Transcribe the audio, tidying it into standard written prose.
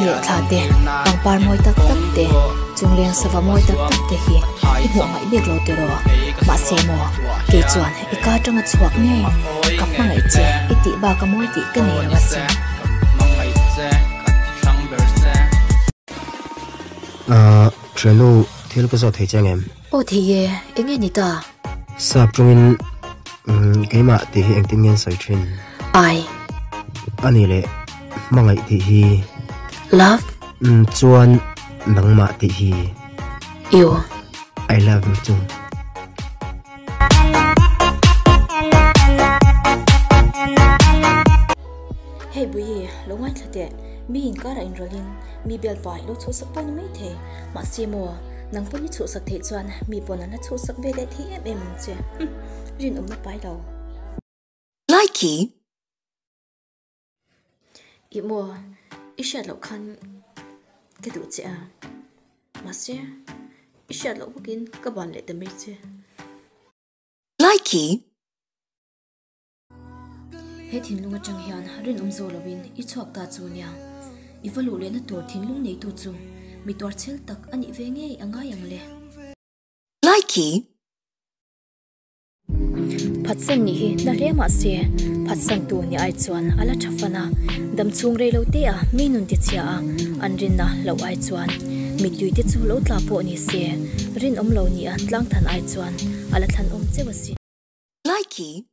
Ni leh thla te, pangpar mawi tak tak te, chungleng sava mawi tak tak te hi i hmuh ngaih bik lo tiraw? Mahse maw, kei chuan i ka atanga chhuak ngei, ka hmangaih che i tih bak a mawi tih ka nei lo asin. Ahh, thiannu, thil ka zawt thei che ang em? Aw thei e, eng nge ni ta? Sap tawngin keimah tih hi engtin nge an sawi thin? Ai. A nih leh hmangaih tih hi? Love. Chuan nangmah tih hi? You. I love you too. Hei Buii, lo ngaithla teh. Mi inkar ah inrawlhin mi bialpa i lo chhuhsak pawh ni maithei. Mahse maw, nang pawn i chhuhsak theih chuan mi pawn an la chhuhsak ve leh thei em em ang che. Humm, rinawmna pai lo. Likey. Ih maw, i hriat loh khan ka duh che a, mahse i hriat loh bawkin ka ban leh ta mai che. Likey. He thinlung atang hian rinawm zawh loin i chhuak ta chu nia. I va luh lehna tur thinlung neitu chu mi tuarchhel tak a nih ve ngei a ngai ang le. Likey. Phatsan nih hi na hle mah se, phatsan tu ni ai chuan a la tha fan a, damchhung rei lo te a mi nun ti chhia a, an rinna loh ai chuan mittui te chu lo tla pawh ni se, rinawm lo nia tlangthan ai chuan a la thlan awm cheu asin. Likey.